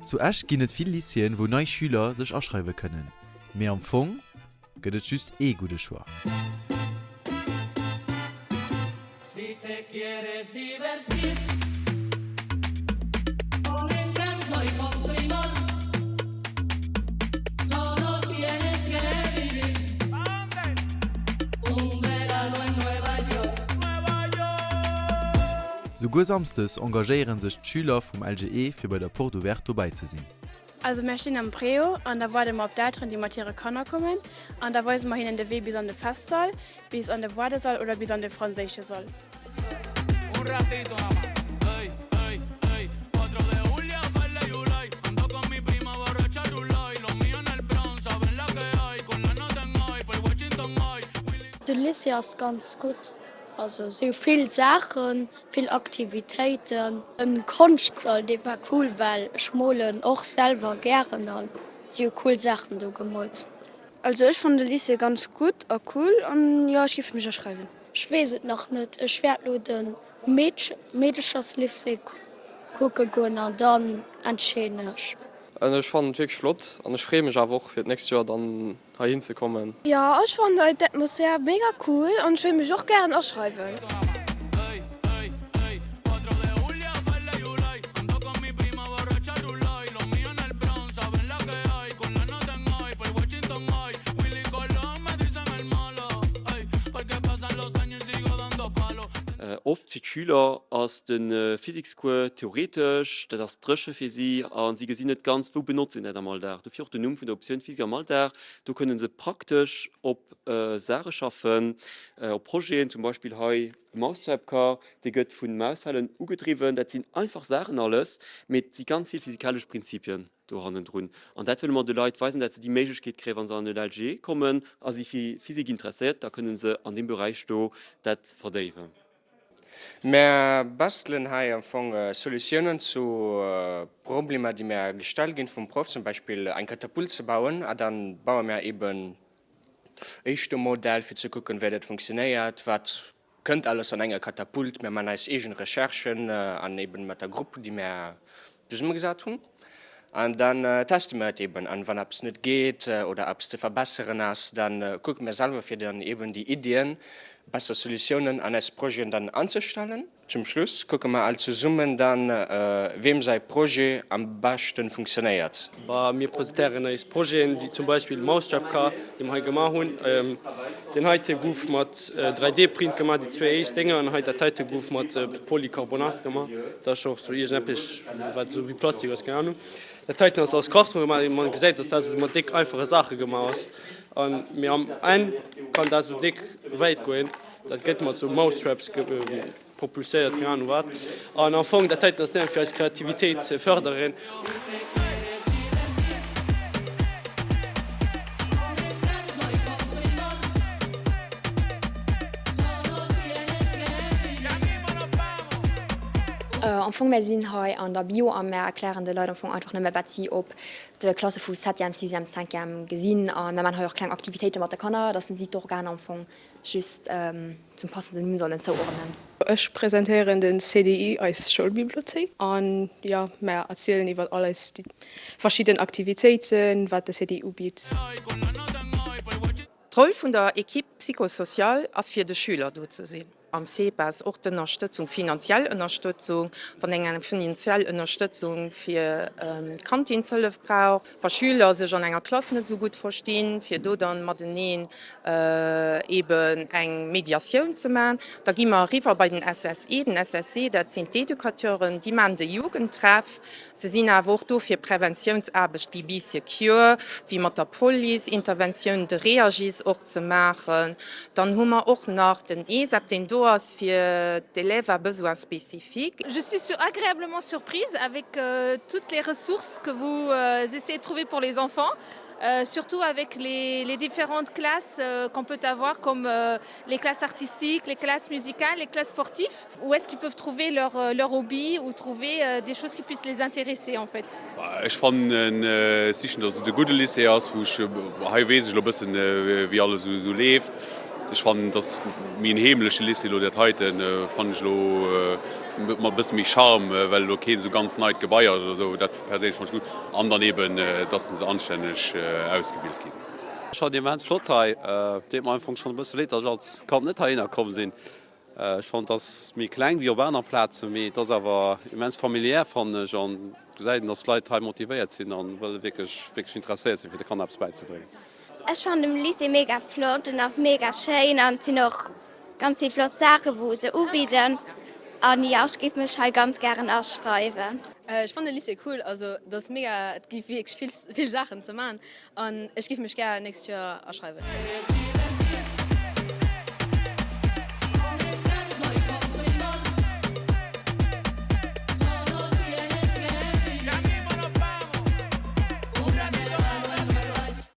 Zu Esch ginn et vill Lycéeën, wou nei Schüler sech aschreiwe kënnen. Mee am Fong gëtt et just ee gudde Choix. Souguer Samsdes engagéiere sech d'Schüler vum LGE fir bei der Porte Ouverte dobäi ze sinn. Also mär stinn am Préau an da waarde mer op d'Elteren déi mat hire Kanner kommen an da weise mer hinnen de Wee bis an de Festsall, bis an de Woardesall oder bis an de franséische Sall. De Lycée ass ganz gutt, also si hu vill Saachen, vill Aktivitéiten. En Konschtsall, dee war cool, well ech molen och selwer gären an si hu cool Saachen do gemoolt. Also ech fannen de Lycée ganz gutt a cool an jo ech giff mech aschreiwen. Ech weess et nach net, ech wäert lo de Meedecherslycée kucke goen an dann entscheeden ech. Ech fannen et wierklech flott an ech freeë mech awer och fir d'nächst Joer dann heihin ze kommen. Jo ech fannen hei d'Atmosphär mega cool an ech wéilt mech och gären aschreiwen. Oft fir d'Schüler ass de Physikscours theoretesch, dat ass dréche fir si a si gesinn net ganz, wou benotzt een dat am Alldag. Dofir och den Numm vun der Optioun Physik am Alldag. Do kënne se praktesch op Saache schaffen, op Projeten, zum Beispill hei e Mousetrap-Car, dee gëtt vu Mausfällen ugedriwwen. Dat sinn einfach Saachen alles, mee et si ganz vill physikalesch Prinzipien do hannendrun. An dat wëlle mer de Leit weisen, dat se déi Méiglechkeet kréien, wa se an den LG kommen a si fir Physik interesséiert, da kënne se an deem Beräich do dat verdéiwen. Mär bastelen hei am Fong Solutiounen zu Problemer, déi mär gestallt ginn vum Proff, zum Beispill eng Katapult ze bauen. A dann baue mär eben éischt e Modell, fir ze kucken, wéi dat funktionéiert, wat Kënnt alles an enger Katapult. Mär man eis eegen Recherchen an eben mat der Grupp déi mär zesummegesat hunn an dann teste mär et eben an wann eppes net geet oder eppes ze verbesseren ass, dann kucke mär selwer fir dann eben déi Iddien, besser Solutiounen an eis Projeten dann anzestellen. Zum Schluss kucke mer all zesummen dann, weem säi Projet am beschten funktionéiert. Bah, mir presentéieren eis Projeten, déi zum Beispill Mousetrap Car, dee mer hei gemaach hunn. Deen heite gouf mat 3D-Print gemaach, déi zwee éischt Dénger, an hei dat heite gouf mat Polycarbonat gemaach. Dat ass och sou iergendeppes, wat esou wéi Plastik ass, keng Ahnung. Dat heiten ass aus Karton gemaach, man gesäit, dass dat esou mat déck einfache Saache gemaach ass. An, mee am Enn kann dat esou déck wäit goen. Dat gëtt mat sou Mousetraps propulséiert, keng Ahnung wat. An am Fong dat heiten ass nëmme fir eis Kreativitéit ze fërderen. Am Fong mär sinn hei an der Bio a mär erklären de Leit am Fong einfach nëmme wat si op de Klasse vu Septième, Sixième, Cinquième gesinn. A mär man hei och kleng Aktivitéite mat de Kanner, dass si d'Organer am Fong just zum passenden Numm sollen zouordnen. Ech presentéieren den CDI, eis Schoulbibliothéik, an jo, mär erzielen iwwer all eis verschidden Aktivitéiten, wat de CDI ubitt. D'Roll vun der Equipe psychosociale ass fir de Schüler do ze sinn. Am CEPAS och d'Ënnerstëtzung, finanziell Ënnerstëtzung, wann eng eng finanziell Ënnerstëtzung fir d'Kantinshëllef brauch, wa Schüler sech an enger Klass net esou gutt verstinn, fir do dann mateneen eben eng Mediatioun ze man. Da gi mer eriwwer bei den SSE. Den SSE, dat sinn d'Educateuren, déi man de Jugendtreff. Se sinn awer och do fir Preventiounsaarbecht wéi Bee Secure, wéi mat der Police Interventioun de Reagis och ze maachen. Dann hu mer och nach den ESEP, deen do ass fir d'Élèves à besoins spécifiques. Je suis agréablement surprise avec toutes les ressources que vous essayez de trouver pour les enfants, surtout avec les, les différentes classes qu'on peut avoir comme les classes artistiques, les classes musicales, les classes sportives. Où est-ce qu'ils peuvent trouver leur, leur hobby ou trouver des choses qui puissent les intéresser en fait. Ech fannen sichen, datt et e gudde Lycée ass, wou ech, hei weess ech elo e bëssen, wéi alles esou leeft. Ech fannen, et ass méi en heemleche Lycée elo. Dat heiten fannen ech elo mat e bësse méi Charme, well elo keen esou ganz neit Gebai ass oder esou. Dat perséinlech fannen ech gutt. An dann eben, dass se anstänneg ausgebilt ginn. Ech fannen immens flott hei. Et deet mer am Fong schonn e bësse leed, dass ech als Kand net heihinner komm sinn. Ech fannen, et ass méi kleng wéi op aner Plazen, mee et ass awer immens familiär, fannen ech. An et gesäit een, dass d'Leit hei motivéiert sinn a wëlle wierklech, wierklech interesséiert sinn, fir de Kanner eppes bäizebréngen. Ech fannen den Lycée mega flott, en ass mega schéin an et sinn och ganz vill flott Saachen wou se ubidden an jo ech géif mech hei ganz gären aschreiwen. Ech fannen de Lycée cool, also et ass mega, et gi wierklech vill vill Saachen ze man an ech géif mech gär nächst Joer aschreiwen.